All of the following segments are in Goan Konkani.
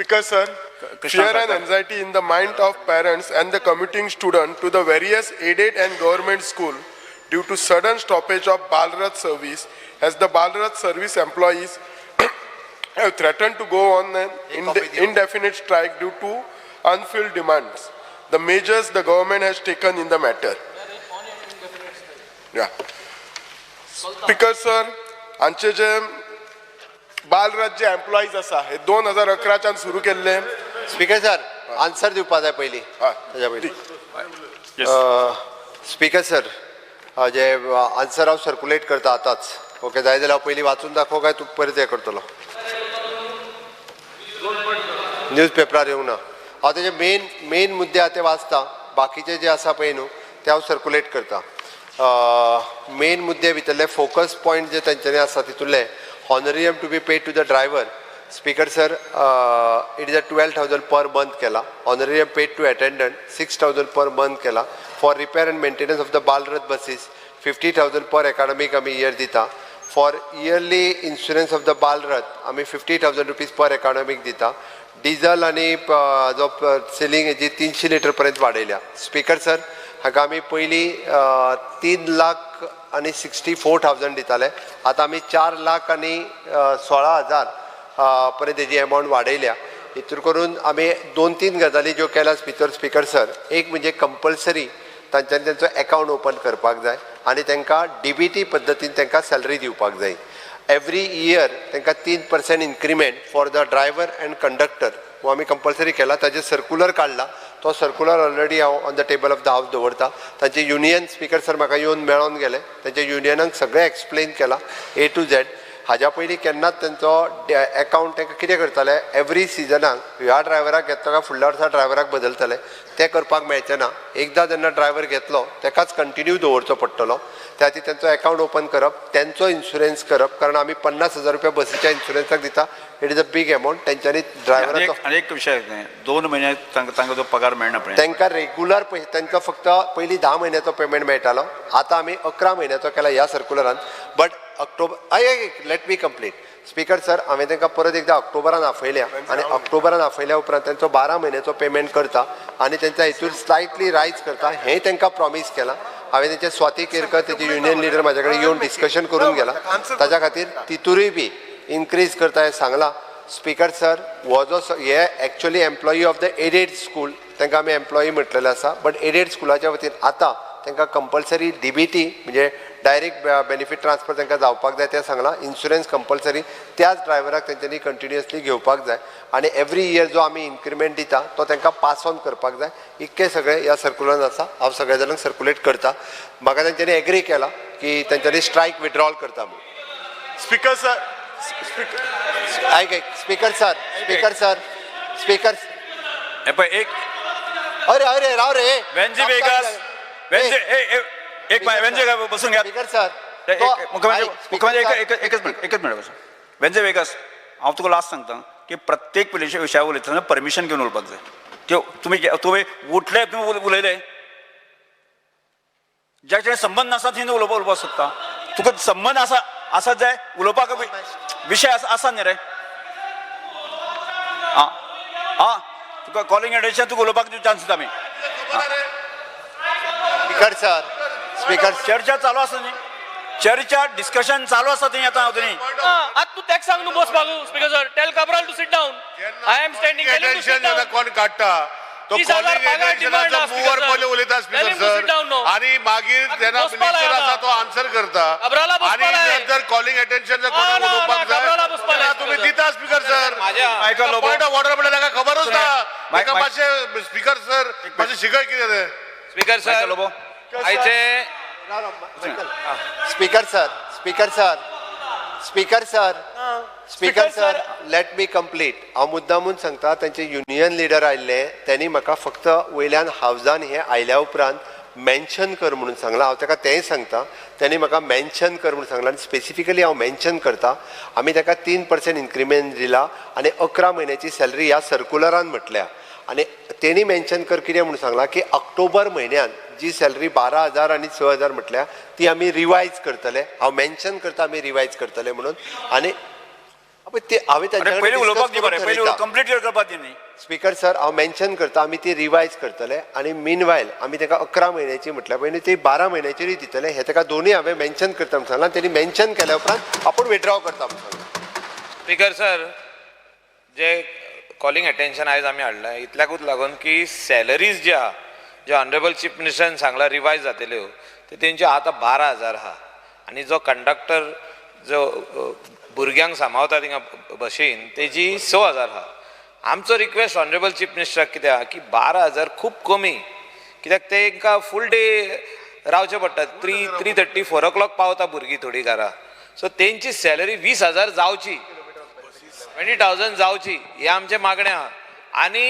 Speaker sir, Krishna fear and Sarkar. Anxiety in the mind of parents and the commuting student to the various aided and government school due to sudden stoppage of Balrath service as the Balrath service employees have threatened to go on an indefinite strike due to unfilled demands. The measures the government has taken in the matter. Yeah. Speaker sir, आमचे जे बालराज जे एम्प्लॉईज आसा हे 2011च्यान सुरू केल्ले. स्पीकर सर, आन्सर दिवपा जाय पयलीं. हय. ताच्या पयलीं स्पीकर सर, जे आन्सर हांव सर्कुलेट करता आतांच. ओके, जाय जाल्यार हांव पयलीं वाचून दाखोवं काय तूं परत हें करतलो? न्यूज पेपरार येवंक ना. हांव तेजे मेन मेन मुद्दे आहा ते वाचता, बाकीचे जे आसा पळय न्हू ते हांव सर्कुलेट करता. मेन मुद्दे भितरले फोकस पॉयंट जे तेंच्यांनी आसा तितूंतले honorarium to be paid to the driver, Speaker sir, it is a 12,000 per month केला. Honorarium paid to attendant 6,000 per month केला. For repair and maintenance of the Balrath buses 50,000 per academic आमी इयर दिता. For yearly insurance of the Balrath आमी ₹50,000 per academic दिता. डिझल आनी जो सिलिंग हेजी 300 लिटर पर्यंत वाडयल्या. स्पीकर सर, हाका आमी पयलीं 3 लाख आनी 64,000 दिताले, आतां आमी 4 लाख आनी 16,000 पर्यंत तेजी एमावंट वाडयल्या. हितूर करून आमी दोन तीन गजाली ज्यो केल्या भितर, स्पीकर सर, एक म्हणजे कंपल्सरी तांच्यांनी तेंचो एकावंट ओपन करपाक जाय आनी तांकां डीबीटी पद्दतीन तांकां सॅलरी दिवपाक जाय. एवरी इयर तांकां 3% increment for the driver and conductor हो आमी कंपल्सरी केला. ताजें सर्कुलर काडला, तो सर्कुलर ऑलरेडी हांव on the table of the house दवरता. तांचे युनियन, स्पीकर सर, म्हाका येवन मेळोन गेले. तांच्या युनियनाक सगळें एक्सप्लेन केलां ए टू झॅड. हाज्या पयलीं केन्नाच तेंचो एकावंट तांकां कितें करताले, एवरी सिजनाक ह्या ड्रायव्हराक घेतलो काय फुडल्या वर्सा ड्रायव्हराक बदलताले. तें करपाक मेळचें ना. एकदां जेन्ना ड्रायव्हर घेतलो तेकाच कंटिन्यू दवरचो पडटलो. त्या खातीर तेंचो एकावंट ओपन करप, तेंचो इन्शुरन्स करप, कारण आमी 50,000 रुपया बसीच्या इन्शुरन्साक दिता. It is a big amount. तेंच्यांनी आनी ड्रायव्हराचो एक आनी एक विशय, 2 म्हयने तांकां तांकां जो पगार मेळना पळय. तांकां रेगुलर पयशे, तांकां फक्त पयलीं 10 म्हयन्याचो पेमेंट मेळटालो, आतां आमी 11 म्हयन्याचो केला ह्या सर्कुलरान. But October, I, let me complete, Speaker sir. हांवें तांकां परत एकदां ऑक्टोबरान आपयल्या आनी ऑक्टोबरान आपयल्या उपरांत तांचो 12 म्हयन्याचो पेमेंट करता आनी तेंच्या हितूर स्लायटली रायज करता हें तांकां प्रॉमीस केलां हांवें. तेंचे स्वाती केरकर, तेजे युनियन लिडर, म्हाज्या कडेन येवन डिस्कशन करून गेला. ताच्या खातीर तितूरूय बी इन्क्रीज करता हें सांगलां. स्पीकर सर, हो जो हे actually employee of the aided school, तांकां आमी एम्प्लॉई म्हटलेले आसा, बट एडेड स्कुलाच्या वतीन आतां तांकां कंपल्सरी डीबीटी म्हणजे डायरेक्ट बेनिफीट ट्रान्सफर तांकां जावपाक जाय तें सांगलां. इन्शुरन्स कंपल्सरी, त्याच ड्रायव्हराक तेंच्यांनी कंटिन्युअसली घेवपाक जाय आनी एवरी इयर जो आमी इन्क्रिमेंट दिता तो तांकां पास ऑन करपाक जाय. इतकें सगळें ह्या सर्कुलरान आसा. हांव सगळ्या जाणांक सर्कुलेट करता. म्हाका तेंच्यांनी एग्री केला की तेंच्यांनी स्ट्रायक विड्रॉल करता म्हणून. स्पीकर सर, स्पीकर आयक ऐक, speaker sir, speaker sir, speaker. हे पळय एक अरे अरे, राव रे. वेंजी वेगास, वेंजी ए, ए, एक मिनिट, वेंजी बसून घ्या. Speaker sir. मुख्यमंत्री, मुख्यमंत्री, एक एक- एकच मिनिट, एकच मिनिट बसून. वेंजे वेगास, हांव तुका लास्ट सांगता की प्रत्येक पुलिशे विशया उलयतना परमिशन घेवन उलोवपाक जाय. त्यो तुमी तुमी उठले, तुमी उलयले, ज्याचे संबंद नासा थंय उलोवपाक उलोवपाक सोदता. तुका संबंद आसा आसा जाय उलोवपाक विशय आसा आसा न्ही रे. आं आं, तुका कॉलिंग एटेन्शन, तुका उलोवपाक चान्स दिता आमी. Speaker sir, speaker. चर्चा चालू आसा न्ही, चर्चा डिस्कशन चालू आसा थंय आतां न्ही. आतां तूं तेक सांग न्हू बसपाक. Speaker sir, tell Cabral to sit down. I am standing. Attention जेन्ना कोण काडटा तो 30,000 कॉलिंग पगार demand अटेन्शनाचो आहा, मुवर speaker पयले sir. उलयता. Tell speaker him to sit down sir, now. आणि मागीर जेन्ना बसपाक मिनिस्टर लाय आसा आता. तो आन्सर करता. काब्राला बसपाक आणि लाय. जर जर कॉलिंग अटेन्शन जर ना, कोणाक ना, उलोवपाक ना, जाय काब्राला बसपाक लाय, तेन्ना तुमी speaker sir. दिता speaker sir. Michael Lobo. Point of order म्हणल्यार ताका खबरूच ना. ताका मातशें, स्पीकर सर, मातशें शिकय कितें तें. Speaker Michael sir, Lobo. आयचे speaker sir, speaker sir, speaker sir, speaker sir, let me complete. हांव मुद्दामून सांगता, तांचे युनियन लिडर आयिल्ले, त्यांनी म्हाका फक्त वयल्यान हावजान हे आयल्या उपरांत मेन्शन कर म्हणून सांगलां. हांव ताका तेंय सांगता, त्यांनी म्हाका मेन्शन कर म्हणून सांगलां आनी स्पेसिफिकली हांव मेन्शन करता. आमी ताका 3% इन्क्रिमेंट दिला आनी 11 म्हयन्याची सॅलरी ह्या सर्कुलरान म्हटल्या. आनी तेणी मेन्शन कर कितें म्हणून सांगलां की ऑक्टोबर म्हयन्यान जी सॅलरी 12,000 आनी 6,000 म्हटल्या ती आमी रिवायज करतले. हांव मेन्शन करता, आमी रिवायज करतले म्हणून. आनी ते हांवें पयलीं उलोवपाक दी बरें, पयलीं कंप्लीट करपाक दी न्ही. स्पीकर सर, हांव मेन्शन करता, आमी ती रिवायज करतले आनी मीन वायल आमी ताका 11 म्हयन्याची म्हटल्या पयलीं ती 12 म्हयन्याचेरूय दितले. हे ताका दोनूय हांवें मेन्शन करता म्हण सांगलां. तेणी मेन्शन केल्या उपरांत आपूण विड्रॉ करता म्हण सांगलां. स्पीकर सर, जे कॉलिंग अटेन्शन आयज आमी हाडलां इतल्याकूच लागून की सॅलरीज जे आहा, जे ऑनरेबल चीफ मिनिस्टरान सांगलां रिवायज जातल्यो, ते तेंच्यो आतां 12,000 आहा. आनी जो कंडक्टर जो भुरग्यांक सांबाळता थिंगा बशीन तेजी 6,000 आहा. आमचो रिक्वेस्ट ऑनरेबल चीफ मिनिस्टराक कितें आहा की 12,000 खूब कमी, कित्याक तेंकां फूल डे रावचें पडटा. 3:30 4 o'clock पावता भुरगीं थोडीं घरा. सो तेंची सॅलरी 20,000 जावची, 20,000 जावची, हे आमचें मागणें आहा. आनी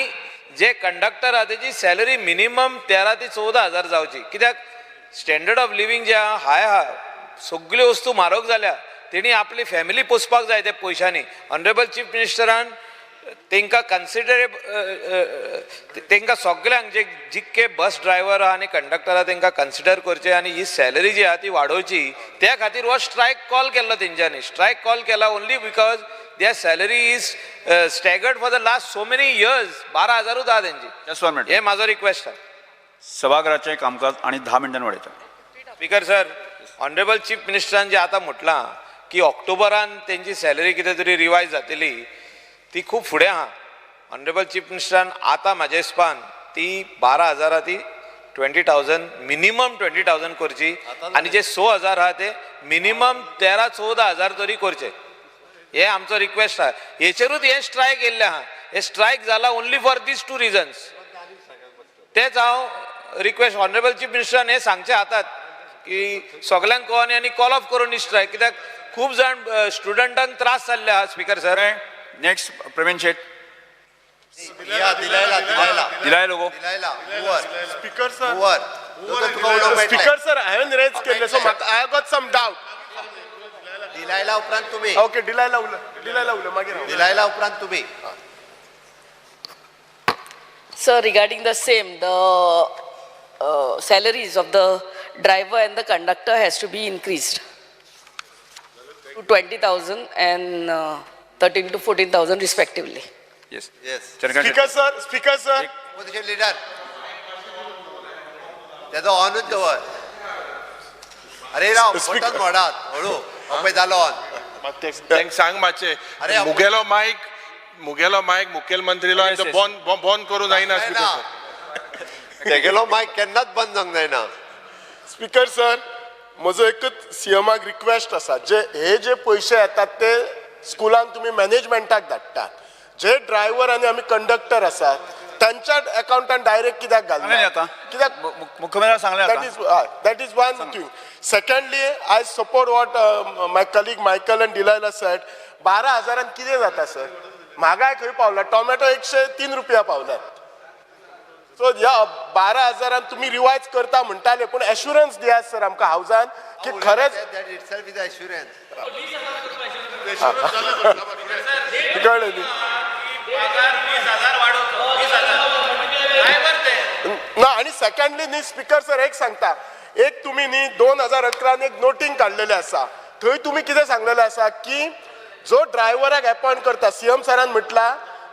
जे कंडक्टर आहा तेजी सॅलरी मिनिमम 13 ते 14,000 जावची, कित्याक स्टँडर्ड ऑफ लिवींग जे आहा हाय आहा, सगल्यो वस्तू म्हारग जाल्या, तेणी आपली फॅमिली पोसपाक जाय त्या पयशांनी. ऑनरेबल चीफ मिनिस्टरान तांकां कन्सिडरेब तांकां सगल्यांक जे जितके बस ड्रायव्हर आहा आनी कंडक्टर आहा तांकां कन्सिडर करचें आनी ही सॅलरी जी आहा ती वाडोवची. त्या खातीर हो स्ट्रायक कॉल केल्लो तेंच्यांनी. स्ट्रायक कॉल केला only because their salary is staggered for the last so many years. 12,000 आहा तेंची. Just one minute. हे म्हाजो रिक्वेस्ट आहा. सभागृहाचें कामकाज आनी 10 मिनटांनी वाडयता. स्पीकर सर, ऑनरेबल चीफ मिनिस्टरान जे आतां म्हटलां की ऑक्टोबरान तेंची सॅलरी कितें तरी रिवायज जातली, ती खूब फुडें आहा. ऑनरेबल चीफ मिनिस्टरान आतां म्हाज्या हिसपान ती 12,000 ती 20,000 मिनिमम 20,000 करची आनी जे 6,000 आहा ते मिनिमम 13-14,000 तरी करचे. हे आमचो रिक्वेस्ट आहा. हेचेरूच हे स्ट्रायक येयल्लें आहा. हे स्ट्रायक जाला only for these 2 reasons. तेच हांव रिक्वेस्ट ऑनरेबल चीफ मिनिस्टरान हें सांगचें हातात की सगल्यांक कळोन आनी कॉल ऑफ करून ही स्ट्रायक, कित्याक खूब जाण स्टुडंटांक त्रास जाल्ले आहा. Speaker sir. Next Praveen Shet. दिलाय logo. Speaker sir, speaker sir, हांवें रेज केल्लें, सो म्हाका I got some doubt. दिलायला उपरांत तुम्ही. ओके, दिलायला उलय, दिलायला उलय मागीर. दिलायला उपरांत तुम्ही. Sir, regarding the same, the salaries of the driver and the conductor has to be increased to 20,000 and 13 to 14,000 respectively. Yes. Yes. Speaker sir, speaker sir. Opposition leader. त्याचो ऑनूच दवर. अरे राव, बटन मोडात हळू, पळय जालो ऑन. तांकां सांग मातशें, मुगेलो मायक, मुगेलो मायक मुखेलमंत्रीलो आनी तो बंद बंद करूं जायना. स्पीकर सर, तेगेलो मायक केन्नाच बंद जावंक जायना. स्पीकर सर, म्हजो एकच सीएमाक रिक्वेस्ट आसा, जे हे जे पयशे येतात ते स्कुलान तुमी मॅनेजमेंटाक धाडटात, जे ड्रायव्हर आनी आमी कंडक्टर आसात तांच्या अकाउंटान डायरेक्ट कित्याक घालना? कित्याक मुख्यमंत्र्यान सांगलें. That is one thing. Secondly, I support what my colleague Michael and Delilah said. 12,000 कितें जाता सर? म्हागाय खंय पावला? टोमॅटो 103 रुपया पावल्यात. सो ह्या 12,000 तुमी रिवायज करता म्हणटाले, पूण एश्युरन्स दियात सर आमकां हावजान की खरेंच. कळ्ळें न्ही? ना. आनी सेकंडली न्ही स्पीकर सर, एक सांगता, एक तुमी न्ही 2011 एक नोटींग काडलेलें आसा, थंय तुमी कितें सांगलेलें आसा की जो ड्रायव्हराक एपॉयंट करता, सीएम सरान म्हटलां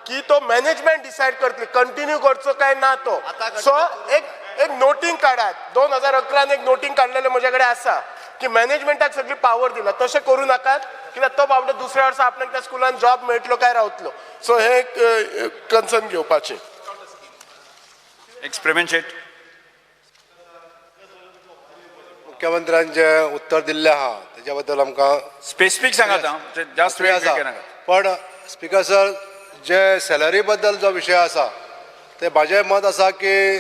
की तो मॅनेजमेंट डिसायड करतली कंटिन्यू करचो काय ना तो. सो एक एक नोटींग काडात. 2011 एक नोटींग काडलेलें म्हजे कडेन आसा की मॅनेजमेंटाक सगळी पावर दिला, तशें करूं नाकात कित्याक तो बाबडो दुसऱ्या वर्सा आपणाक त्या स्कुलान जॉब मेळटलो काय रावतलो. सो हे एक कन्सर्न घेवपाचें. एक्सपेरिमेंट शेट. मुख्यमंत्र्यान जें उत्तर दिल्लें आहा तेज्या बद्दल आमकां स्पेसिफीक सांगात, जास्त वेळ आसा. पण स्पीकर सर, जे सॅलरी बद्दल जो विशय आसा ते म्हाजें मत आसा की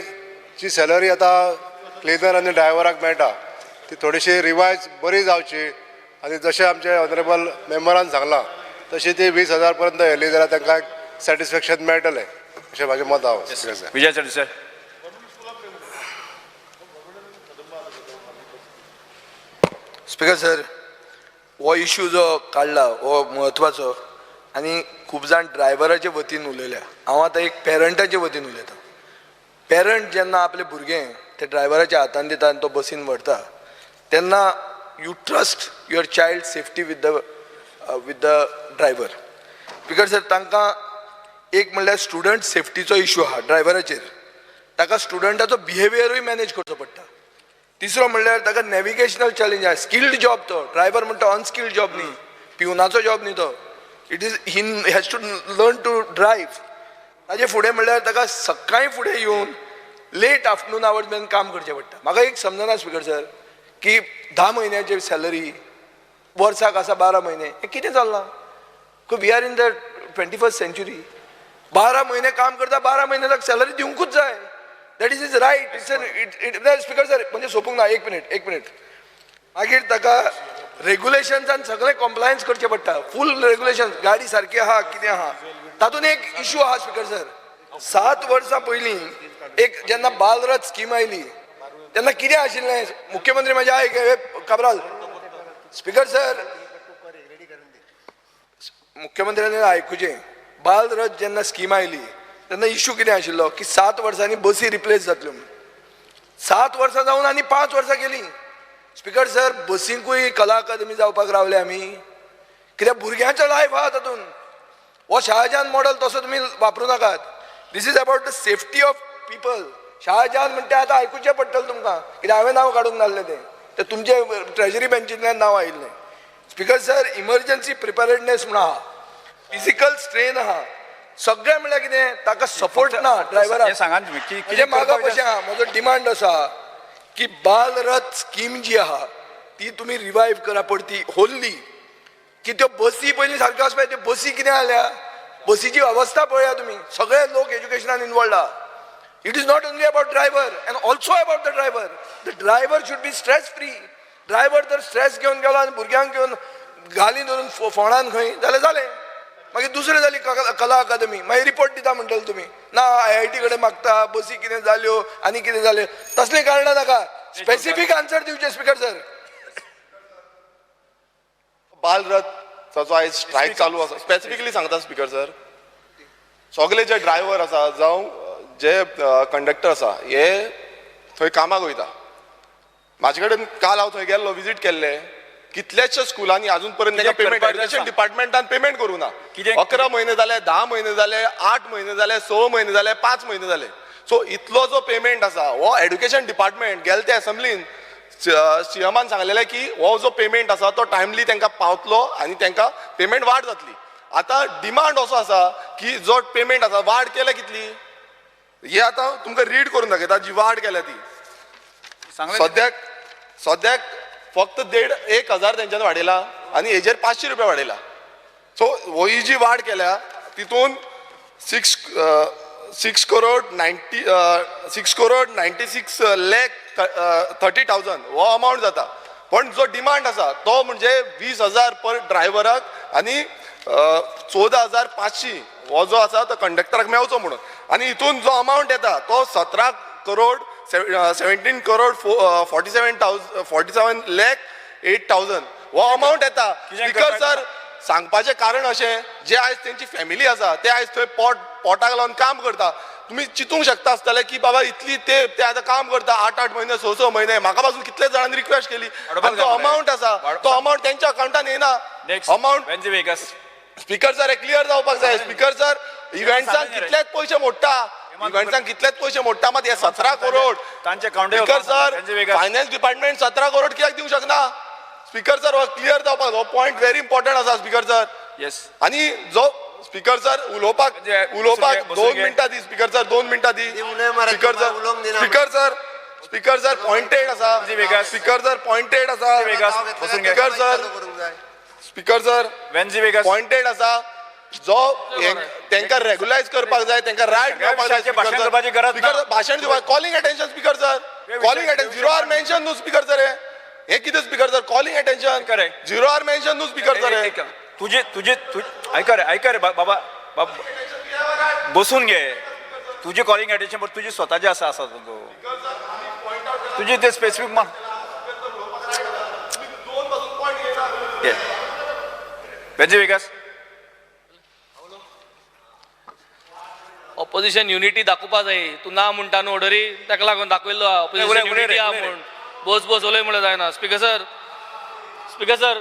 जी सॅलरी आतां क्लिनर आनी ड्रायव्हराक मेळटा ती थोडीशी रिवायज बरी जावची आनी जशें आमचे ऑनरेबल मेंबरान सांगलां तशी ती 20,000 पर्यंत येयली जाल्यार तांकां सॅटिस्फॅक्शन मेळटलें अशें म्हाजें मत आहा. विजय सर. स्पीकर सर, हो इश्यू जो काडला हो म्हत्वाचो आनी खूब जाण ड्रायव्हराचे वतीन उलयल्या. हांव आतां एक पेरंटाचे वतीन उलयतां. पेरंट जेन्ना आपलें भुरगें ते ड्रायव्हराच्या हातान दिता आनी तो बसीन व्हरता तेन्ना you trust your child safety with the driver. Speaker sir, तांकां एक म्हणल्यार स्टुडंट सेफ्टीचो इशू आहा ड्रायव्हराचेर, ताका स्टुडंटाचो बिहेवियरूय मॅनेज करचो पडटा. तिसरो म्हणल्यार ताका नॅविगेशनल चॅलेंज आहा, स्किल्ड जॉब तो ड्रायव्हर म्हणटा, अनस्किल्ड जॉब न्ही, पिवनाचो जॉब न्ही तो. It is he has to learn to drive. ताजे फुडें म्हणल्यार ताका सकाळीं फुडें येवन लेट आफ्टरनून आवर्स मेरेन काम करचें पडटा. म्हाका एक समजना स्पीकर सर की 10 म्हयन्याची सॅलरी वर्साक आसा 12 म्हयने, हें कितें चल्लां? We are in the 21st century. 12 म्हयने काम करता, 12 म्हयने ताका सॅलरी दिवंकूच जाय. That is is right. It's it speaker sir म्हणजे सोंपूंक ना, एक मिनीट, एक मिनीट. मागीर ताका रेगुलेशन्सान सगळें कॉम्प्लायन्स करचें पडटा, फूल रेगुलेशन, गाडी सारकी आहा कितें आहा. तातूंत एक इशू आहा स्पीकर सर, 7 वर्सां पयलीं एक जेन्ना बालरथ स्कीम आयली तेन्ना कितें आशिल्लें, मुख्यमंत्री म्हजे आयक काब्राल, स्पीकर सर मुख्यमंत्र्यांनी आयकुचें, बालरथ जेन्ना स्कीम आयली तेन्ना इशू कितें आशिल्लो की 7 वर्सांनी बसी रिप्लेस जातल्यो म्हणून. 7 वर्सां जावन आनी 5 वर्सां गेलीं. स्पीकर सर, बसींकूय कला अकादमी जावपाक रावले आमी, कित्याक भुरग्यांचो लायफ आहा तातूंत. हो शाहजहान मॉडल तसो तुमी वापरूं नाकात. This is about the safety of people. Shahjahan म्हणटा आतां आयकुचें पडटलें तुमकां, कित्याक हांवें नांव काडूंक नासलें तें, तें तुमचे ट्रेजरी बेंचींतल्यान नांव आयिल्लें. स्पीकर सर, इमर्जन्सी प्रिपेरेडनेस म्हणून आहा, फिजिकल स्ट्रेन आहा, सगळें म्हणल्यार कितें ताका सपोर्ट ना ड्रायव्हराक. सांगा तुमी म्हणजे म्हाका कशें आहा, म्हजो डिमांड आसा की बालरथ स्कीम जी आहा ती तुमी रिवायव करा परती होल्ली, की त्यो बसी पयलीं सारक्यो आसपाक. त्यो बसी कितें जाल्या, बसीची अवस्था पळया तुमी, सगळे लोक एज्युकेशनान इनवॉल्ड आहा. It is not only about driver and also about the driver. The driver should be stress free. Driver जर स्ट्रेस घेवन गेलो आनी भुरग्यांक घेवन घाली धरून फोंडान खंय जाल्यार जालें. मागीर दुसरें जाली कला अकादमी, मागीर रिपोर्ट दिता म्हणटले तुमी, ना IIT कडेन मागता, बसी कितें जाल्यो आनी कितें जालें, तसलीं कारणां नाका, स्पेसिफीक आन्सर दिवचे स्पीकर सर. बालरथाचो आयज स्ट्रायक चालू आसा, स्पेसिफिकली सांगता स्पीकर सर, सगळे जे ड्रायव्हर आसा जावं जे कंडक्टर आसा हे थंय कामाक वयता. म्हाजे कडेन काल हांव थंय गेल्लो, विजीट केल्ले, कितल्याश्या स्कुलांनी अजून पर्यंत तांकां पेमेंट, एज्युकेशन डिपार्टमेंटान पेमेंट करूं ना. 11 म्हयने जाले, 10 म्हयने जाले, 8 म्हयने जाले, 6 म्हयने जाले, 5 म्हयने जाले. सो इतलो जो पेमेंट आसा हो एड्युकेशन डिपार्टमेंट गेले ते एसेंब्लीन सीएमान सांगलेलें की हो जो पेमेंट आसा तो टायमली तांकां पावतलो आनी तांकां पेमेंट वाड जातली. आतां डिमांड असो आसा की जो पेमेंट आसा वाड केल्या कितली, हे आतां तुमकां रीड करून दाखयता जी वाड केल्या ती. सद्याक सद्याक फक्त 1,500 तेंच्यान वाडयला आनी हेजेर 500 रुपया वाडयला. सो ही जी वाड केल्या तितून 6 करोड 96 लाख 30,000 हो अमावंट जाता. पण जो डिमांड आसा तो म्हणजे 20,000 पर ड्रायव्हराक आनी 14,500 हो जो आसा तो कंडक्टराक मेवचो म्हणून. आनी हितून जो अमावंट येता तो 17 करोड 17 करोड 47 लाख 8,000 हो अमावंट येता. स्पीकर सर, सांगपाचें कारण अशें, जे आयज तेंची फॅमिली आसा ते आयज थंय पोटाक लावन काम करता. तुमी चिंतूंक शकता आसतले की बाबा इतली ते आतां काम करता 8-8 म्हयने, 6-6 म्हयने. म्हाका पासून कितले जाणांनी रिक्वेस्ट केली, जो अमावंट आसा तो अमावंट तेंच्या अकावंटान येना. अमावंट स्पीकर सर हे क्लियर जावपाक जाय. स्पीकर सर, इव्हेंट्सांक कितलेच पयशे मोडटा, इव्हेंट्सांक कितलेच पयशे मोडटा, मात हे 17 crore speaker sir finance department 17 crore कित्याक दिवंक शकना? स्पीकर सर हो क्लियर जावपाक, हो पॉयंट व्हेरी इम्पॉर्टंट आसा स्पीकर सर. येस. आनी जो स्पीकर सर उलोवपाक उलोवपाक 2 मिनटां दी स्पीकर सर, 2 मिनटां दी speaker sir. Speaker sir, speaker sir pointed आसा, स्पीकर सर पॉयंटेड आसा, speaker sir, speaker sir pointed आसा. जो तांकां रेगुलायज करपाक जाय, तांकां रायट मेळपाक जाय. स्पीकर भाशण दिवपाक calling attention speaker sir, calling attention zero hour mention न्हू स्पीकर सर. हे कितें speaker sir calling attention zero hour mention न्हू स्पीकर सर. हे तुझे तुझे ऐका रे, ऐका रे बाबा, बसून घे. तुझे कॉलिंग अटेन्शन पण तुझे स्वतःचे आसा आसा तुझे ते स्पेसिफिक मान. वेंझी विकास. ऑपोजिशन युनिटी दाखोवपा जाय. तूं ना म्हणटा न्हू ऑर्डरी, ताका लागून दाखयल्लो ऑपोजिशन युनिटी आहा म्हूण. बोस बोस उलय म्हणल्यार जायना. Speaker sir, speaker sir,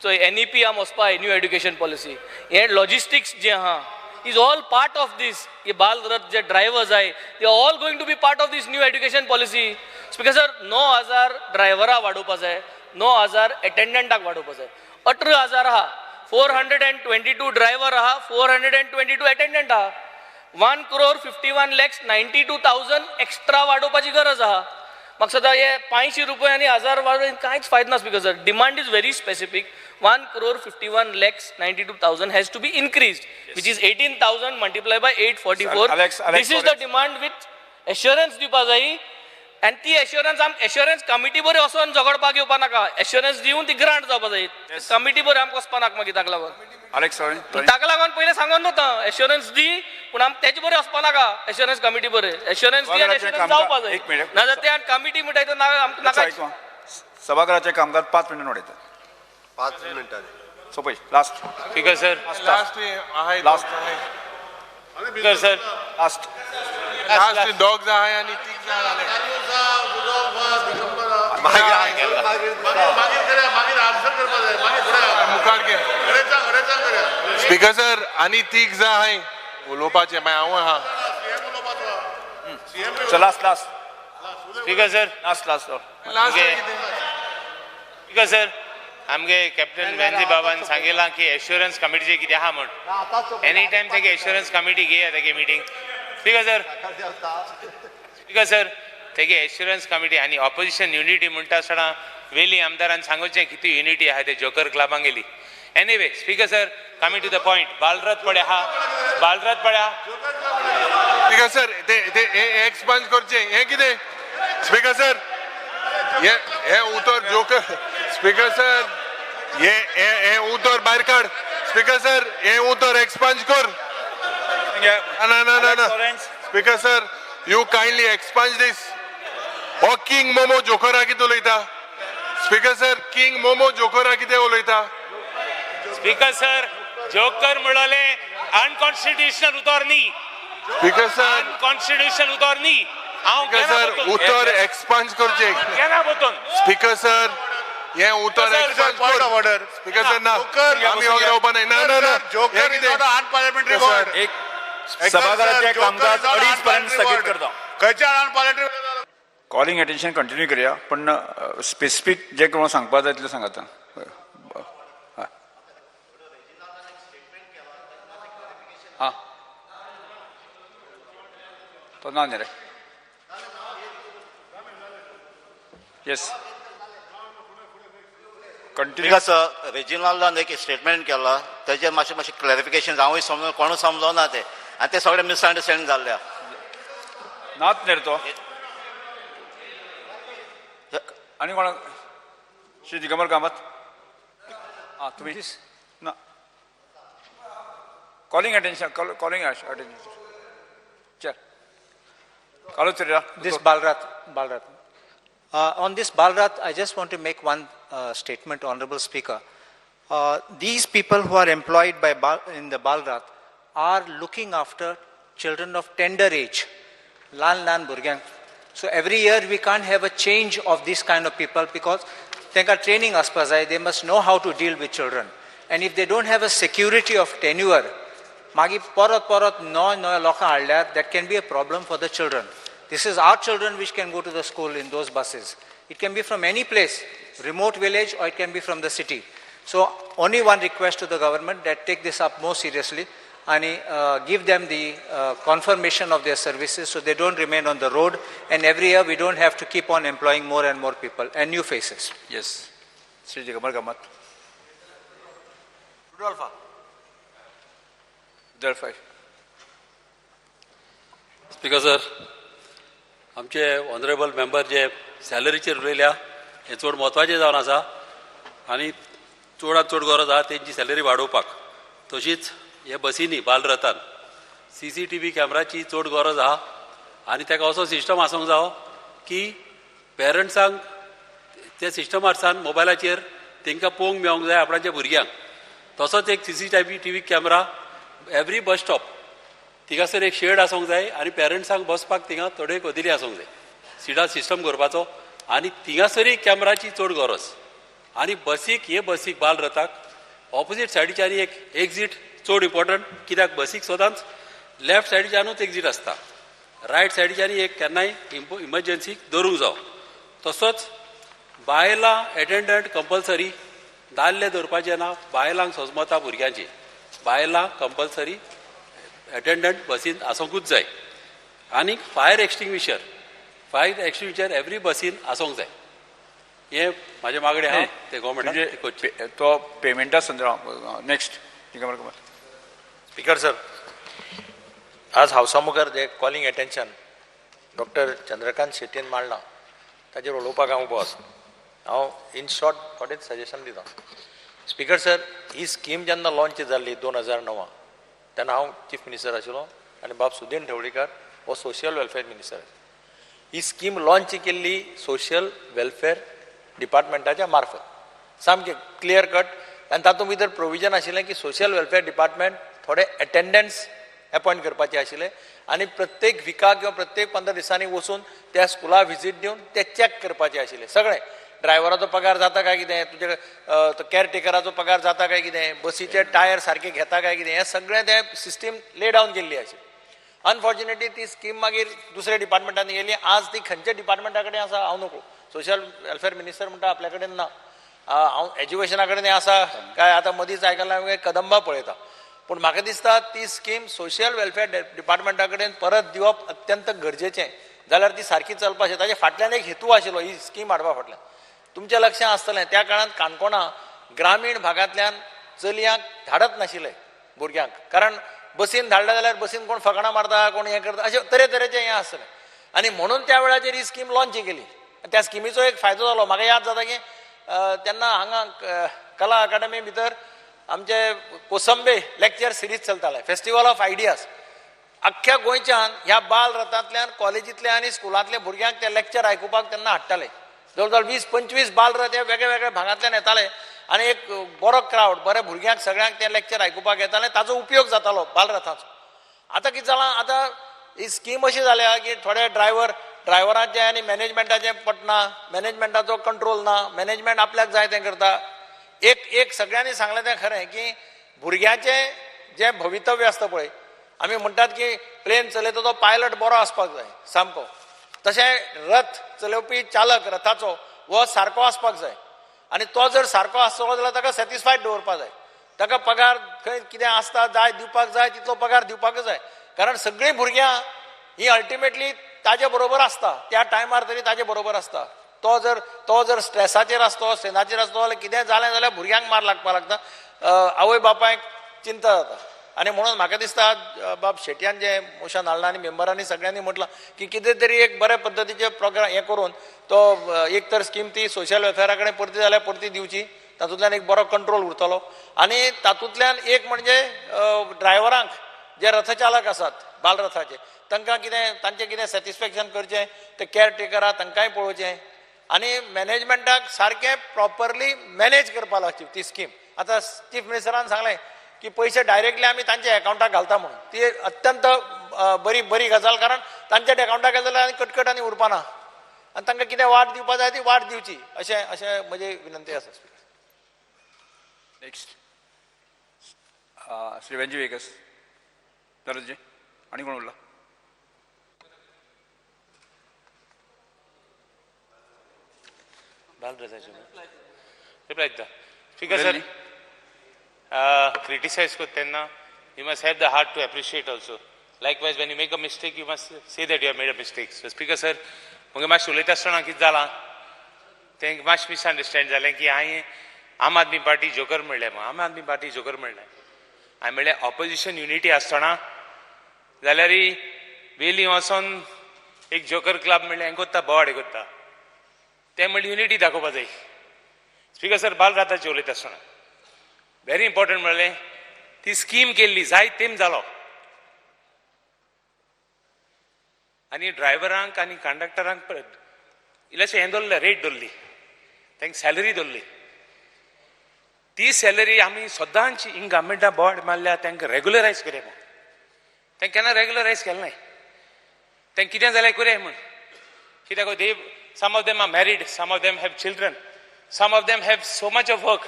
so NEP आम वचपा, न्यू एड्युकेशन पॉलिसी, हे लॉजिस्टिक्स जे आहा is all part of this. हे बालरथ जे ड्रायव्हर्स आहे, they all going to be part of this new education policy. Speaker sir, 9000 ड्रायव्हरां वाडोवपा जाय, 9000 एटेंडंटाक वाडोवपा जाय. 18,000 आहा, 422 ड्रायव्हर आहा, 422 एटेंडंट आहा. 1,51,92,000 एक्स्ट्रा वाडोवपाची गरज आहा. म्हाका सदां हे 500 रुपये आनी 1000 वाडोवन कांयच फायदो ना. Speaker sir, demand is very specific. 1,51,92,000 has to be increased, which is 18,000 multiply by 844. This is the demand with assurance दिवपा जाय आनी ती एश्योरन्स आम एश्योरन्स कमिटी बरी वचोन झगडपाक येवपा नाका. एश्योरन्स दिवन ती ग्रांट जावपा जाय. कमिटी बरी आमकां वचपा नाका मागीर ताका लागून. ताका लागून पयलें सांगून दवरता, एश्योरन्स दी पूण आम तेजे बरें वचपा नाका. एश्योरन्स कमिटी बरें एश्योरन्स दी आनी एश्योरन्स जावपा जाय, नाजाल्यार ते कमिटी म्हणटा आमकां नाका. सभाघराचें कामकाज 5 मिनटां उडयतात. 5 मिनटांनी सोंपय last. Speaker sir, last last. Speaker sir, last last dogs आहाय आनी तीग जाण जाले. मुखार घे स्पीकर सर, आनी तीग जाण आहाय उलोवपाचें, मागीर हांव आहा. Last last speaker sir, last last last. Speaker sir, आमगे कॅप्टन वेन्झी बाबान सांगिलां की एश्योरन्स कमिटीचें कितें आहा म्हण. एनी टायम तेगे एश्योरन्स कमिटी घेया तेगे meeting. Speaker sir, speaker sir, तेगे एश्योरन्स कमिटी आनी ऑपोजिशन युनिटी म्हणटा आसतना वेली आमदारान सांगुचें कितें युनिटी आहा ते जोकर क्लबांक गेली. Anyway speaker sir, coming to the point, Balrath पळय आहा, बालरथ पळय आहा. स्पीकर सर, ते ते एक्सपंज करचें हें कितें? स्पीकर सर, हे हे उतर जोकर. स्पीकर सर, हे हे हे उतर भायर काड. स्पीकर सर, हे उतर एक्सपंज कर. ना ना ना ना speaker sir, you kindly expunge this. हो किंग मोमो जोकरा कितें उलयता? स्पीकर सर, किंग मोमो जोकरा कितें उलयता? स्पीकर सर, जोकर म्हणले अनकॉन्स्टिट्युशनल उतर न्ही. स्पीकर सर, अनकॉन्स्टिट्युशनल उतर न्ही. हांव स्पीकर सर, उतर एक्सपंज करचें. केन्ना वतून? स्पीकर सर, हे उतर एक्सपंज कर. स्पीकर सर, ना आमी वगैरे रावपा नाही. ना ना ना, joker is not unparliamentary word. एक सभाघराचें कामकाज 2:30 पर्यंत स्थगीत करता. खंयच्या अनपार्लिमेंटरी? कॉलिंग अटेन्शन कंटिन्यू करूया, पण स्पेसिफीक जे कोण सांगपा जाय तितलें सांगात. हां, तो ना न्ही रे. येस, कंटिन्यू. सर, रेजिनाल्डान एक स्टेटमेंट केला, तेजेर मातशें मातशें क्लॅरिफिकेशन हांवूय समजून कोणूच समजना तें, आनी तें सगळें मिसअंडरस्टँडिंग जाल्लें. नाच न्ही रे तो. आनी कोणाक? श्री दिगंबर कामत. हां, तुमी ना. Calling attention, calling attention. चल Carlos Ferreira. This Balrath, Balrath. On this Balrath, I just want to make one statement, Honorable Speaker. These people who are employed by in the Balrath are looking after children of tender age, lan lan burgang. So every year we can't have a change of this kind of people because they are training aspazai, they must know how to deal with children. And if they don't have a security of tenure, magi porot porot no no loka हाडल्यार, that can be a problem for the children. This is our children which can go to the school in those buses. It can be from any place, remote village, or it can be from the city. So only one request to the government that take this up more seriously and give them the confirmation of their services so they don't remain on the road, and every year we don't have to keep on employing more and more people and new faces. Yes. Shri Digambar Kamat. Rudolpha. Rudolpha. Speaker sir, आमचे ऑनरेबल मेंबर जे सॅलरीचेर उलयल्या हें चड म्हत्वाचें जावन आसा आनी चडांत चड गरज आसा तेंची सॅलरी वाडोवपाक. तशीच हे बसींनी बालरथान CCTV कॅमेराची चड गरज आसा आनी ताका असो सिस्टम आसूंक जावो की पेरंट्सांक त्या सिस्टमार मोबायलाचेर तांकां पळोवंक मेळोंक जाय आपणाच्या भुरग्यांक. तसोच एक CCTV camera every bus stop थिंगासर एक शेड आसूंक जाय आनी पेरंट्सांक बसपाक थिंगा थोडे कदिली आसूंक जाय, सिटां सिस्टम करपाचो आनी थिंगासरय कॅमेराची चड गरज. आनी बसीक हे बसीक बालरथाक ऑपोजीट सायडीच्यान एक एक्झीट चड इम्पॉर्टंट, कित्याक बसीक सदांच लेफ्ट सायडीच्यानूच एक्झीट आसता, रायट सायडीच्यान एक केन्नाय इमर्जन्सीक दवरूंक जावो. तसोच बायलां एटेंडंट कंपल्सरी, दादले दवरपाचे ना, बायलांक सजमता भुरग्यांची, बायलां कंपल्सरी एटेंडंट बसीन आसूंकूच जाय. आनीक फायर एक्सटिंग्विशर एवरी बसीन आसूंक जाय. हे म्हाजे मागणें आहा ते गव्हर्मेंटान. तो पेमेंटा संदर्भात नेक्स्ट स्पीकर सर, आज हावसा मुखार जे कॉलिंग एटेन्शन डॉक्टर चंद्रकांत शेट्टीन मांडलां ताजेर उलोवपाक हांव उबो आसा. हांव इन शॉर्ट थोडेच सजेशन दिता. स्पीकर सर, ही स्कीम जेन्ना लॉन्च जाल्ली 2009 तेन्ना हांव चीफ मिनिस्टर आशिल्लो आनी बाब सुदीन ढवळीकर हो सोशल वेलफेअर मिनिस्टर. ही स्कीम लॉन्च केल्ली सोशल वेलफेअर डिपार्टमेंटाच्या मार्फत, सामकें क्लियर कट. आनी तातूंत भितर प्रोविजन आशिल्लें की सोशल वेलफेअर डिपार्टमेंट थोडे एटेंडंट्स अपॉयंट करपाचे आशिल्ले आनी प्रत्येक विकाक किंवा प्रत्येक 15 दिसांनी वचून त्या स्कुला व्हिजीट दिवन ते चॅक करपाचे आशिल्ले. सगळें ड्रायव्हराचो पगार जाता काय कितें, तुजे केअरटेकराचो पगार जाता काय कितें, बसीचे टायर सारके घेता काय कितें, हें सगळें तें सिस्टीम ले डावन केल्ली आशिल्ली. अनफॉर्च्युनेटली ती स्कीम मागीर दुसऱ्या डिपार्टमेंटान गेली. आज ती खंयच्या डिपार्टमेंटा कडेन आसा हांव नकळो. सोशल वेलफेअर मिनिस्टर म्हणटा आपल्या कडेन ना, हांव एज्युकेशना कडेन आसा काय आतां मदींच आयकलां हांवें कदंबा पळयता. पूण म्हाका दिसता ती स्कीम सोशल वेलफेअर डिपार्टमेंटा कडेन परत दिवप अत्यंत गरजेचें, जाल्यार ती सारकी चलपाक शकता. ताजे फाटल्यान एक हेतू आशिल्लो ही स्कीम हाडपा फाटल्यान. तुमच्या लक्षांत आसतलें त्या काळांत काणकोणा ग्रामीण भागांतल्यान चलयांक धाडत नाशिल्ले भुरग्यांक, कारण बसीन धाडले जाल्यार बसीन कोण फकाणां मारता, कोण हें करता, अशें तरेतरेचें हें आसतलें. आनी म्हणून त्या वेळाचेर ही स्कीम लॉन्च केली. त्या स्किमीचो एक फायदो जालो. म्हाका याद जाता की तेन्ना हांगा कला अकादमी भितर आमचे कोसंबे लेक्चर सिरीज चलताले, फेस्टिवल ऑफ आयडियाज. अख्ख्या गोंयच्यान ह्या बाल रथांतल्यान कॉलेजींतल्या आनी स्कुलांतल्या भुरग्यांक ते लेक्चर आयकुपाक तेन्ना हाडटाले. जवळ जवळ 20-25 बालरथ हे वेगळे वेगळे भागांतल्यान येताले आनी एक बरो क्रावड, बऱ्या भुरग्यांक सगळ्यांक ते लेक्चर आयकुपाक येताले. ताचो उपयोग जातालो बालरथाचो. आतां कितें जालां, आतां ही स्कीम अशी जाल्या की थोडे ड्रायव्हरांचें आनी मॅनेजमेंटाचें पटना, मॅनेजमेंटाचो कंट्रोल ना, मॅनेजमेंट आपल्याक जाय तें करता. एक एक सगळ्यांनी सांगलें तें खरें की भुरग्यांचें जें भवितव्य आसता पळय, आमी म्हणटात की प्लेन चलयता तो पायलट बरो आसपाक जाय सामको, तशें रथ चलोवपी चालक रथाचो हो सारको आसपाक जाय. आनी तो जर सारको आसतलो जाल्यार ताका सॅटिस्फायड दवरपाक जाय, ताका पगार खंय कितें आसता जाय दिवपाक जाय तितलो पगार दिवपाकच जाय. कारण सगळीं भुरग्यां ही अल्टिमेटली ताजे बरोबर आसता, त्या टायमार तरी ताजे बरोबर आसता. तो जर स्ट्रेसाचेर आसतो, स्ट्रेनाचेर आसतो जाल्यार कितें जालें जाल्यार भुरग्यांक मार लागपाक लागता, आवय बापायक चिंता जाता. आनी म्हणून म्हाका दिसता बाब शेटयान जें मोशन हाडलां आनी मेंबरांनी सगळ्यांनी म्हटलां की कितें तरी एक बऱ्या पद्दतीचे प्रोग्राम हें करून तो एक तर स्कीम ती सोशल वेलफेअरा कडेन परती जाल्यार परती दिवची, तातूंतल्यान एक बरो कंट्रोल उरतलो. आनी तातूंतल्यान एक म्हणजे ड्रायव्हरांक जे रथचालक आसात बालरथाचे तांकां कितें तांचें कितें सॅटिस्फॅक्शन करचें, ते केअरटेकर आहा तांकांय पळोवचें आनी मॅनेजमेंटाक सारकें प्रॉपरली मॅनेज करपाक लागची ती स्कीम. आतां चीफ मिनिस्टरान सांगलें की पयशे डायरेक्टली आमी तांच्या अकावंटाक घालता म्हणून, ती अत्यंत बरी बरी गजाल, कारण तांच्या अकावंटाक घातले जाल्यार आनी कटकट आनी उरपा ना आनी तांकां कितें वाट दिवपा जाय ती वाट दिवची, अशें अशें म्हजी विनंती आसा. नेक्स्ट श्री वेंजी वेगस दरजी आनी कोण उरला? रिप्लाय दिता. स्पीकर सर, क्रिटिसायज करता तेन्ना you must have the heart to appreciate also. Likewise when you make a mistake you must say that you have made a mistake. So speaker sir, मुगे मातशें उलयता आसतना कितें जालां तें मातशें मिसअंडरस्टँड जालें की हांवें आम आदमी पार्टी जोकर म्हणलें. आम आदमी पार्टी जोकर म्हणलें हांवें, म्हणलें ऑपोजिशन युनिटी आसतना जाल्यार वेली वचोन एक जोकर क्लब म्हणलें हें कोत्ता, बोवाड कोत्ता, तें म्हणलें युनिटी दाखोवपा जाय. स्पीकर सर, बाल रथाचेर उलयता आसतना व्हेरी इम्पॉर्टंट म्हणलें ती स्कीम केल्ली जाय तेम जालो आनी ड्रायव्हरांक आनी कंडक्टरांक इल्लेशें हें दवरलें, रेट दवरली, तांकां सॅलरी दवरली. ती सॅलरी आमी सदांच हिंग गव्हर्मेंटा बोर्ड मारल्या तांकां रेगुलरायज करया म्हूण, तांकां केन्ना रेगुलरायज केलें नाय. तांकां कितें जाल्यार करया म्हूण, कित्याक they some of them are married, some of them have children, Some of them have so much of work.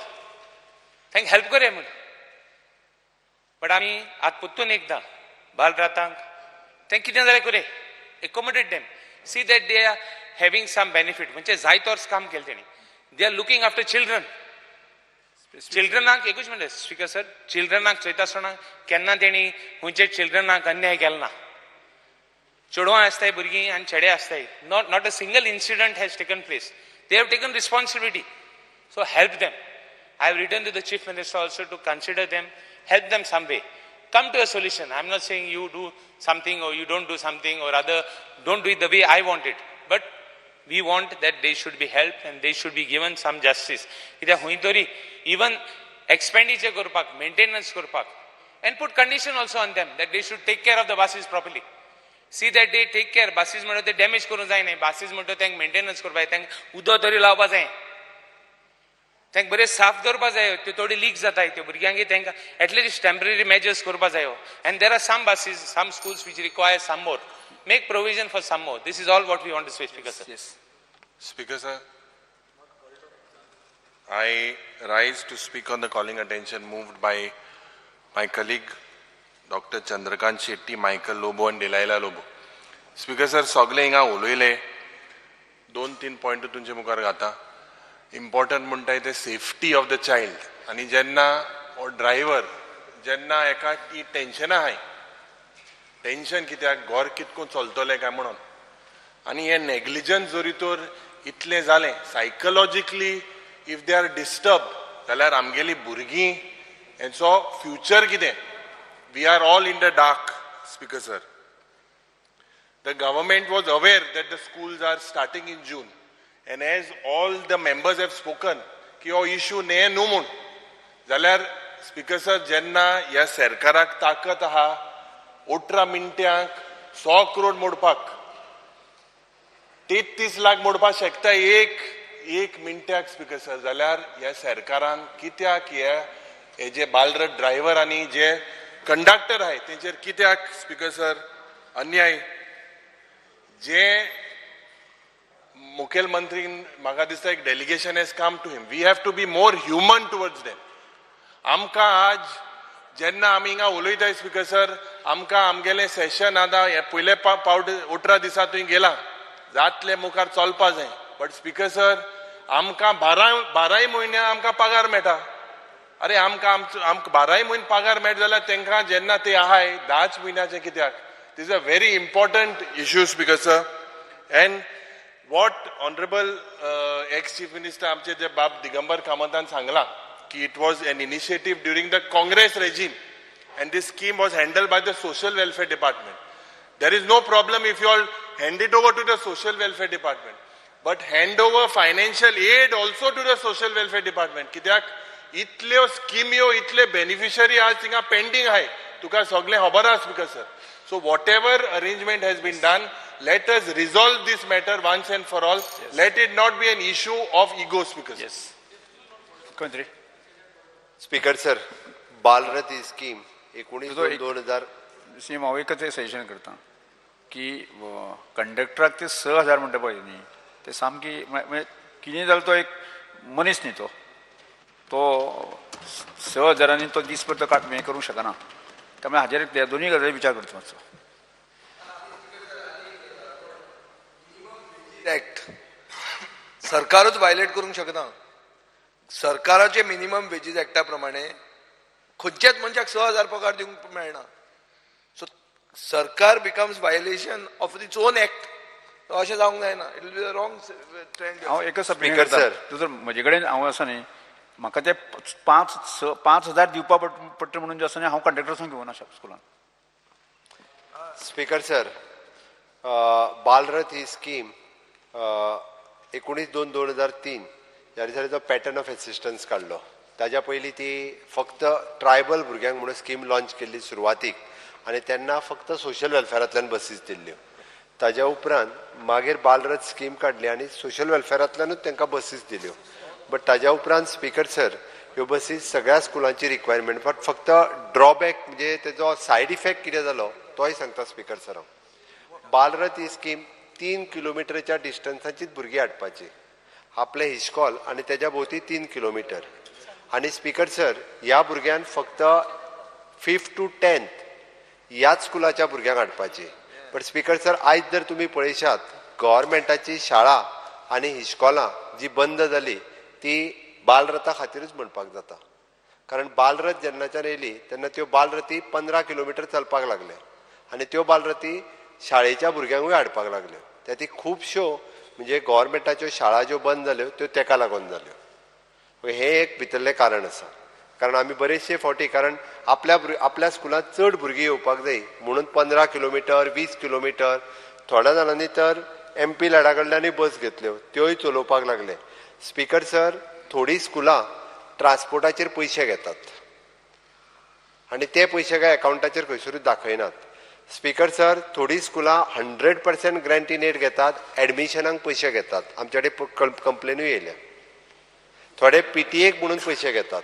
तांकां हेल्प करया म्हूण. बट आमी आतां परतून एकदां बालरातांक तें कितें जाल्यार करया, accommodate them, see that they are having some benefit. म्हणजे जायत वर्स काम केलें तेणी. They are looking after children. चिल्ड्रनाक एकूच म्हणटा स्पीकर सर, चिल्ड्रनाक चोयता आसतना केन्ना तेणी खंयचे चिल्ड्रनाक अन्याय केलो ना. चेडवां आसताय भुरगीं आनी चेडे आसताय. Not a single incident has taken place. They have taken responsibility. So help them. I have written to the Chief Minister also to consider them, help them some way. Come to a solution. I am not saying you do something or you don't do something or other, don't do it the way I want it. But we want that they should be helped and they should be given some justice. कित्याक खंय तरी even expenditure करपाक, maintenance करपाक, and put condition also on them that they should take care of the buses properly. See that they take care. Buses म्हणटा ते डॅमेज करूंक जायना. बसीस म्हणटा तांकां मेंटेनन्स करपाक जाय, तांकां उदक तरी लावपा जाय, तांकां बरें साफ दवरपा जाय. त्यो थोडी लीक जाताय त्यो भुरग्यांक, तांकां एटलिस्ट टेम्पररी मेजर्स करपा जायो. And there are some buses, some schools which require some more. Make provision for some more. This is all what we want to say, Speaker sir. Speaker sir, I rise to speak on the calling attention moved by my colleague Dr. Chandrakant Shetty, Michael Lobo and Delilah Lobo. Speaker sir, सगळे हिंगा उलयले, 2-3 पॉयंट तुमचे मुखार घाता. इम्पॉर्टंट म्हणटाय ते सेफ्टी ऑफ the child. आनी जेन्ना हो ड्रायव्हर जेन्ना एका ती टेन्शनां आहाय, टेन्शन कित्याक घर कितको चलतलें काय म्हणून, आनी हे नेग्लिजन्स जरी तर इतलें जालें psychologically if they are disturb जाल्यार आमगेली भुरगीं हेंचो फ्युचर कितें? We are all in the dark. Speaker sir, the government was aware that the schools are starting in June, and as all the members have spoken की हो इशू न्हय न्हू म्हूण, जाल्यार स्पीकर सर जेन्ना ह्या सरकाराक ताकत आहा 18 मिनटांक 100 करोड मोडपाक, 33 लाख मोडपाक शकता एक मिनटाक स्पीकर सर, जाल्यार ह्या सरकारान कित्याक हे जे बालरथ ड्रायव्हर आनी जे कंडक्टर आहाय तेंचेर कित्याक स्पीकर सर अन्याय? जे मुखेलमंत्री म्हाका दिसता एक delegation has come to him. We have to be more human towards them. आमकां आज जेन्ना आमी हिंगा उलयताय स्पीकर सर, आमकां आमगेलें सेशन आतां हे पयले पावट 18 दिसा थंय गेला जातले मुखार चलपा जाय. बट स्पीकर सर आमकां 12 म्हयन्या आमकां पगार मेळटा. अरे आमकां आमकां 12 म्हयने पगार मेळटा जाल्यार तांकां जेन्ना ते आहाय 10 म्हयन्याचे कित्याक? This a very important issue speaker sir. And what honourable ex chief minister आमचे जे बाब दिगंबर कामतान सांगलां की it was an initiative during the Congress regime and this scheme was handled by the social welfare department. There is no problem if you all hand it over to the social welfare department, but hand over financial aid also to the social welfare department. कित्याक इतल्यो स्किम्यो इतले बेनिफिशरी आज थिंगा पेंडींग आहाय, तुका सगळें खबर आहा speaker sir. So whatever arrangement has been done, let us resolve this matter once and for all. Let it not be an issue of ego, Speaker. Yes. मुख्यमंत्री. स्पीकर सर, बालरथ ही स्कीम 19/2/2000. सी हांव एकच सजेशन करता की कंडक्टराक ते 6,000 म्हणटा पळय न्ही, ते सामकी म्हणजे कितें जालें, तो एक मनीस न्ही, तो तो 6,000 तो दीसभर तो हें करूंक शकना. त्यामुळे हाजेर दोनूय गजाली विचार करचो मातसो. एक्ट सरकारूच वायलेट करूंक शकना. सरकाराचे मिनिमम वेजीस एक्टा प्रमाणे खंयच्याच मनशाक 6,000 पगार दिवंक मेळना. सो सरकार becomes violation of its own act. अशें जावंक जायना. It will be the wrong trend. हांव एकच स्पीकर सर, तूं जर म्हजे कडेन हांव आसा न्ही, म्हाका ते 5,000 दिवपा पडटा म्हणून जे आसा न्ही, हांव कंडक्टरसून घेवना स्कुलान. स्पीकर सर, बालरथ ही स्कीम 19/2/2003 ह्या दिसा तो पॅटर्न ऑफ एसिस्टन्स काडलो. ताज्या पयलीं ती फक्त ट्रायबल भुरग्यांक म्हणून स्कीम लॉंच केल्ली सुरवातीक, आनी तेन्ना फक्त सोशल वेलफेरांतल्यान बसीस दिल्ल्यो. ताज्या उपरांत मागीर बालरथ स्कीम काडली आनी सोशल वेलफेरांतल्यानूच तांकां बसीस दिल्यो. बट ताज्या उपरांत स्पीकर सर ह्यो बसीस सगळ्या स्कुलांची रिक्वायरमेंट, बट फक्त ड्रॉबॅक म्हणजे तेजो सायड इफेक्ट कितें जालो तोय सांगता स्पीकर सर. हांव बालरथ ही स्कीम 3 किलोमिटरच्या डिस्टन्साचीच भुरगीं हाडपाची. आपलें इश्कॉल आनी तेज्या भोंवती 3 किलोमिटर. आनी स्पीकर सर, ह्या भुरग्यान फक्त फिफ्थ टू टेंथ ह्याच स्कुलाच्या भुरग्यांक हाडपाची. बट स्पीकर सर, आयज जर तुमी पळयशात, गव्हर्मेंटाची शाळा आनी इश्कोलां जी बंद जाली ती बालरथा खातीरूच म्हणपाक जाता, कारण बालरथ जेन्नाच्यान येयली तेन्ना त्यो बालरथी 15 किलोमिटर चलपाक लागले आनी त्यो बालरथी शाळेच्या भुरग्यांकूय हाडपाक लागल्यो. त्या ती खुबश्यो म्हणजे गव्हर्मेंटाच्यो शाळा ज्यो बंद जाल्यो त्यो तेका लागून जाल्यो. हें एक भितरलें कारण आसा, कारण आमी बरेचशे फावटी, कारण आपल्या स्कुलांत चड भुरगीं येवपाक जाय म्हणून 15 किलोमिटर, 20 किलोमिटर, थोड्या जाणांनी तर एमपी लॅडा कडल्यानूय बस घेतल्यो, त्योय चलोवपाक लागले. स्पीकर सर, थोडीं स्कुलां ट्रान्सपोर्टाचेर पयशे घेतात आनी ते पयशे काय अकावंटाचेर खंयसरूच दाखयनात. स्पीकर सर, थोडीं स्कुलां 100% ग्रांट इन एड घेतात, एडमिशनाक पयशे घेतात. आमचे कडेन कंप्लेनूय येयल्या. थोडे पीटीएक म्हणून पयशे घेतात.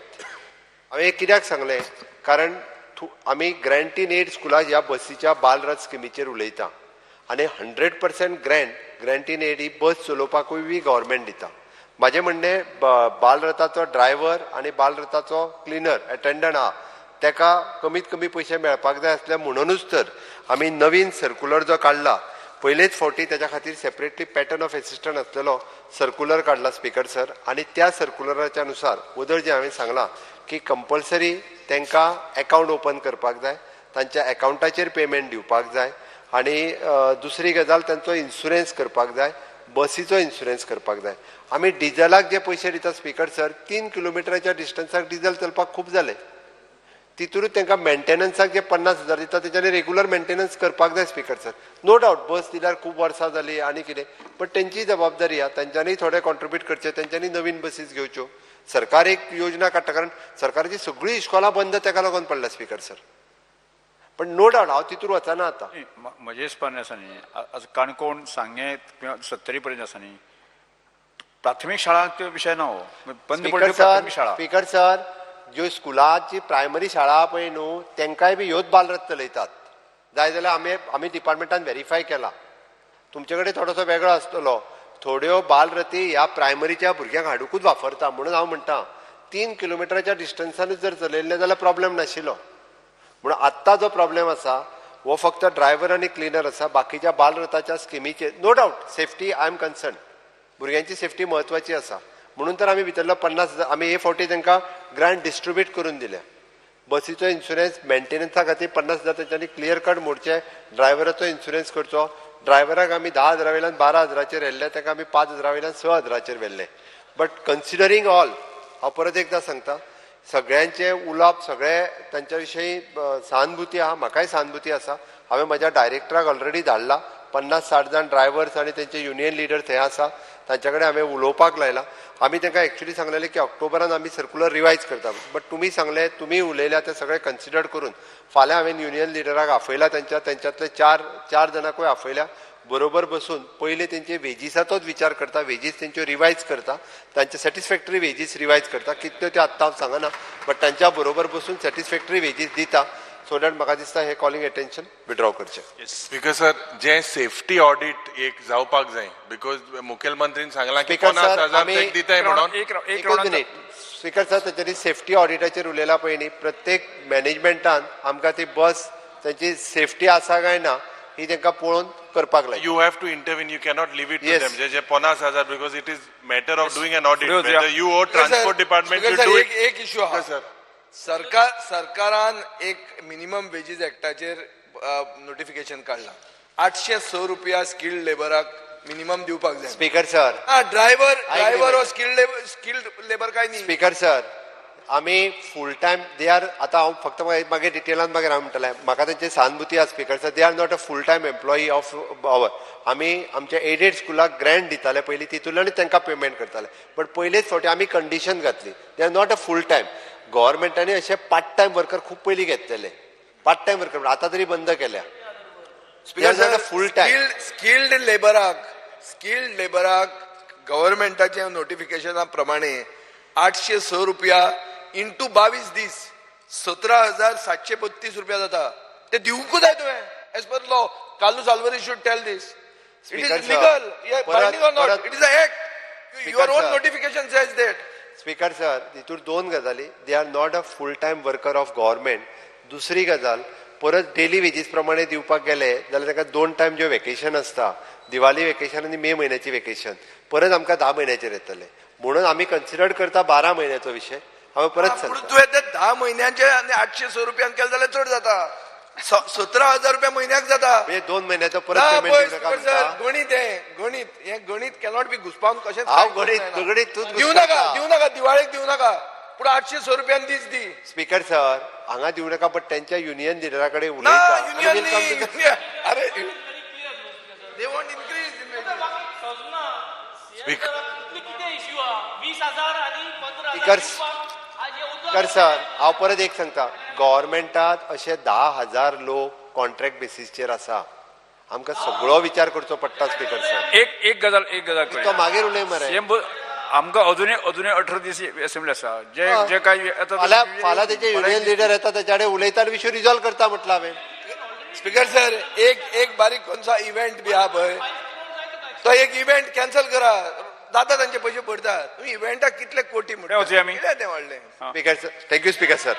हांवें हें कित्याक सांगलें, कारण आमी ग्रांट इन एड स्कुलाक ह्या बसीच्या बालरथ स्किमीचेर उलयता आनी 100% grant in aid ही बस चलोवपाकूय बी गव्हर्मेंट दिता. म्हाजें म्हणणें, बालरथाचो ड्रायव्हर आनी बालरथाचो क्लिनर एटेंडंट आहा तेका कमीत कमी पयशे मेळपाक जाय आसले, म्हणुनूच तर आमी नवीन सर्कुलर जो काडला पयलेच फावटी, तेच्या खातीर सेपरेटली पॅटर्न ऑफ एसिस्टंट आसलेलो सर्कुलर काडला स्पीकर सर. आनी त्या सर्कुलराच्या नुसार वदळ जें हांवें सांगलां की कंपल्सरी तांकां एकावंट ओपन करपाक जाय, तांच्या एकावंटाचेर पेमेंट दिवपाक जाय आनी दुसरी गजाल, तांचो इन्शुरन्स करपाक जाय, बसीचो इन्शुरन्स करपाक जाय. आमी डिझलाक जे पयशे दिता स्पीकर सर, 3 किलोमिटराच्या डिस्टन्साक डिझल चलपाक खूब जालें. तितूनच तांकां मेंटेनन्साक जे 50,000 दिता, तेच्यानी रेगुलर मेंटेनन्स करपाक जाय स्पीकर सर. नो डावट, बस दिल्यार खूब वर्सां जाली आनी कितें, बट तेंची जबाबदारी आहा, तेंच्यांनी थोडें कॉन्ट्रिब्यूट करचें, तेंच्यांनी नवीन बसीस घेवच्यो. सरकार एक योजना काडटा, कारण सरकाराची सगळीं इश्कोलां बंद तेका लागून पडल्या स्पीकर सर. पण नो डावट, हांव तितूर वचना आतां. म्हजें हिसपान आसा न्ही, आज काणकोण, सांगें किंवा सत्तरी पर्यंत आसा न्ही, प्राथमीक शाळांक विशय ना हो, बंद स्पीकर पडल्यो सर, प्राथमीक शाळा. स्पीकर सर, ज्यो स्कुलाची प्रायमरी शाळा आहा पळय न्हू, तेंकाय बी ह्योच बालरथ चलयतात. जाय जाल्यार आमी डिपार्टमेंटान व्हेरीफाय केला. तुमचे कडेन थोडोसो वेगळो आसतलो. थोड्यो बालरथी ह्या प्रायमरीच्या भुरग्यांक हाडुकूच वापरता. म्हणून हांव म्हणटा, 3 किलोमिटराच्या डिस्टन्सानूच जर चलयल्लें जाल्यार प्रॉब्लेम नाशिल्लो. म्हणून आत्तां जो प्रॉब्लेम आसा हो फक्त ड्रायव्हर आनी क्लिनर आसा. बाकीच्या बालरथाच्या स्किमीचेर, no doubt, safety I am concern, भुरग्यांची सेफ्टी म्हत्वाची आसा, म्हणून तर आमी भितरलो 50,000 आमी हे फावटी तांकां ग्रांट डिस्ट्रिब्यूट करून दिल्या. बसीचो इन्शुरन्स, मेंटेनन्सा खातीर 50,000 तेंच्यांनी क्लियर कट मोडचे, ड्रायव्हराचो इन्शुरन्स करचो. ड्रायव्हराक आमी 10,000 वयल्यान 12,000चेर व्हेल्ले, ताका आमी 5,000 वयल्यान 6,000चेर व्हेल्ले. बट कन्सिडरींग ऑल, हांव परत एकदां सांगता, सगळ्यांचे उलोवप, सगळे तांच्या विशयी सहानुभूती आहा, म्हाकाय सहानुभूती आसा. हांवें म्हज्या डायरेक्टराक ऑलरेडी धाडला. 50-60 जाण ड्रायव्हर्स आनी तेंचे युनियन लिडर थंय आसा, तांच्या कडेन हांवें उलोवपाक लायला. आमी तांकां एक्चुली सांगलेलें की ऑक्टोबरान आमी सर्कुलर रिवायज करता, बट तुमी सांगले, तुमी उलयल्या ते सगळे कन्सिडर करून फाल्यां हांवें युनियन लिडराक आपयला. तेंच्यातले चार जाणांकूय आपयल्या. बरोबर बसून पयलीं तेंचे वेजीसाचोच विचार करता, वेजीस तेंच्यो रिवायज करता, तांचे सॅटिस्फॅक्टरी वेजीस रिवायज करता. कितल्यो त्यो आत्तां हांव सांगना, बट तांच्या बरोबर बसून सॅटिस्फॅक्टरी वेजीस दिता, सो that म्हाका दिसता हे कॉलिंग एटेन्शन विड्रॉ करचें. स्पीकर सर, जे सेफ्टी ऑडिट एक जावपाक जाय, because मुखेलमंत्रीन सांगलां की स्पीकर पन्नास सर, हजार आमी ते दिताय म्हणून. एकच मिनीट स्पीकर सर. तेच्यानी सेफ्टी ऑडिटाचेर उलयला पळय न्ही, प्रत्येक मॅनेजमेंटान आमकां ती बस तेंची सेफ्टी आसा काय ना ही तांकां पळोवन करपाक लायता. You have to intervene. You cannot leave it to Yes. them. J J 50,000, because it is matter of doing an audit. फुडें वचुया. Whether you or transport department should do एक it. एक इश्यू आहा. Sir. सरकारान एक मिनिमम वेजीस एक्टाचेर नोटिफिकेशन काडला. 806 रुपया स्किल्ड लेबराक मिनिमम दिवपाक जाय. स्पीकर सर, हा ड्रायव्हर ऐक ड्रायव्हर हो minute. Skilled labour काय न्ही. स्पीकर सर, आमी फूल टायम they are, आतां हांव फक्त मागीर डिटेलान मागीर हांव म्हणटलें, म्हाका तेंची सहानुभूती आसा speaker sir. They are not a full time employee of our. आमी आमच्या एडेड स्कुलाक ग्रँट दिताले पयलीं, तितूंतल्यानूच तांकां पेमेंट करताले. बट पयलेच फावटी आमी कंडिशन घातली, they are not a full time. गव्हर्मेंटांनी अशे पार्ट टायम वर्कर खूब पयलीं घेतलेले, पार्ट टायम वर्कर आतां तरी बंद केल्या. Speaker not sir, a full time. Skilled लेबराक गव्हर्मेंटाच्या नोटिफिकेशना प्रमाणे 806 रुपया इंटू 22 दीस 17,732 रुपया जाता. ते दिवंकूच जाय तुवें as per law. Carlos Alvares should tell this. It Speaker is sir, legal, binding or not, it is a act. Your own notification says that. Speaker sir, हितूर दोन गजाली. They are not a full time worker of government. दुसरी गजाल, परत डेली वेजीस प्रमाणे दिवपाक गेले जाल्यार ताका दोन टायम ज्यो वेकेशन आसता, दिवाली वेकेशन आनी मे म्हयन्याची वेकेशन, परत आमकां 10 म्हयन्याचेर येतले. म्हणून आमी कन्सिडर करता 12 म्हयन्याचो विशय. हांवें परत सांगता, तुवें ते 10 म्हयन्यांचे आनी 806 रुपयान केले जाल्यार चड जाता. 17,000 रुपया म्हयन्याक जाता. म्हणजे 2 म्हयन्याचो परत ना, पेमेंट पळय, दिवनाका स्पीकर सर, म्हणटा. गणीत हें, गणीत हें, गणीत कॅनॉट बी घुसपावन कशेंच. हांव गणीत गणीत तूंच दिवं नाका. घुसपायता. दिवं नाका, दिवाळेक दिवं नाका, पूण 806 रुपयान दीस दी. स्पीकर सर, हांगा दिवं नाका, बट त्यांच्या युनियन लिडरा कडेन ना. उलयता. युनियन न्ही, union. अरे, they want increase. कितें इश्यू आहा? 20,000 आनी 15,000. स्पीकर सर, हांव परत एक सांगता, गव्हर्मेंटात अशे 10,000 लोक कॉन्ट्रॅक्ट बेसीसचेर आसा. आमकां सगळो विचार करचो पडटा स्पीकर सर. एक एक गजाल, एक गजाल. तो मागीर उलय मरे. सेम, आमकां अजुनूय 18 दीस असेंब्ली आसा. जे जे काय येता. फाल्यां फाल्यां तेजे युनियन लिडर येता, तेच्या कडेन उलयता आनी विशय रिजॉल्व करता म्हटलं हांवें. स्पीकर सर, एक एक बारीक कोणसा इव्हेंट बी आहा पळय, तो एक इव्हेंट कॅन्सल करा. जाता, तांचे पयशे भरता. तुम्ही इव्हेंटाक कितले कोटी म्हणटा? वचुया आमी? कितें तें व्हडलें? Speaker sir, thank you speaker sir.